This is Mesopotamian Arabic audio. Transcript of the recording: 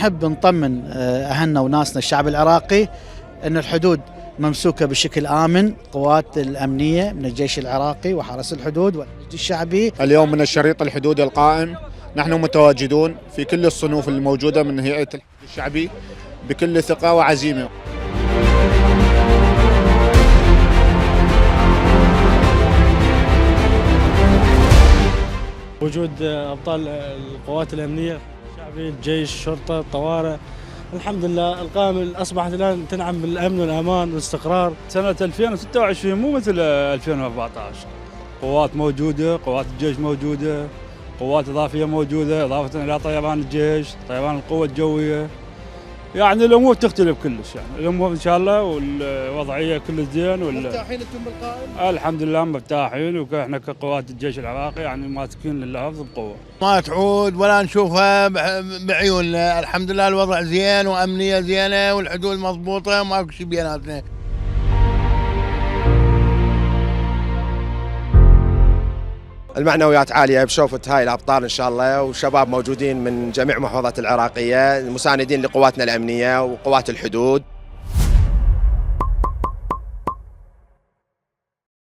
نحب نطمن أهلنا وناسنا الشعب العراقي أن الحدود ممسوكة بشكل آمن، قوات الأمنية من الجيش العراقي وحرس الحدود والجيش الشعبي. اليوم من الشريط الحدود القائم نحن متواجدون في كل الصنوف الموجودة من هيئة الشعبي بكل ثقة وعزيمة. وجود أبطال القوات الأمنية الشعبي، الجيش، الشرطة، الطوارئ، الحمد لله القائمة أصبحت الآن تنعم بالأمن والأمان والاستقرار. سنة 2026 مو مثل 2014. قوات موجودة، قوات الجيش موجودة، قوات إضافية موجودة، إضافة إلى طيران الجيش، طيران القوة الجوية. يعني الأمور تختلف كلش، يعني الأمور إن شاء الله والوضعية كل زين. مرتاحين أنتم بالقائمة؟ الحمد لله مرتاحين، وإحنا كقوات الجيش العراقي يعني ماسكين للحفظ بقوة. ما تعود ولا نشوفها بعيوننا، الحمد لله الوضع زين وأمنية زينة والحدود مضبوطة وماكو شيء بيناتنا. المعنويات عالية بشوفة هاي الأبطال إن شاء الله، وشباب موجودين من جميع محافظات العراقية مساندين لقواتنا الأمنية وقوات الحدود.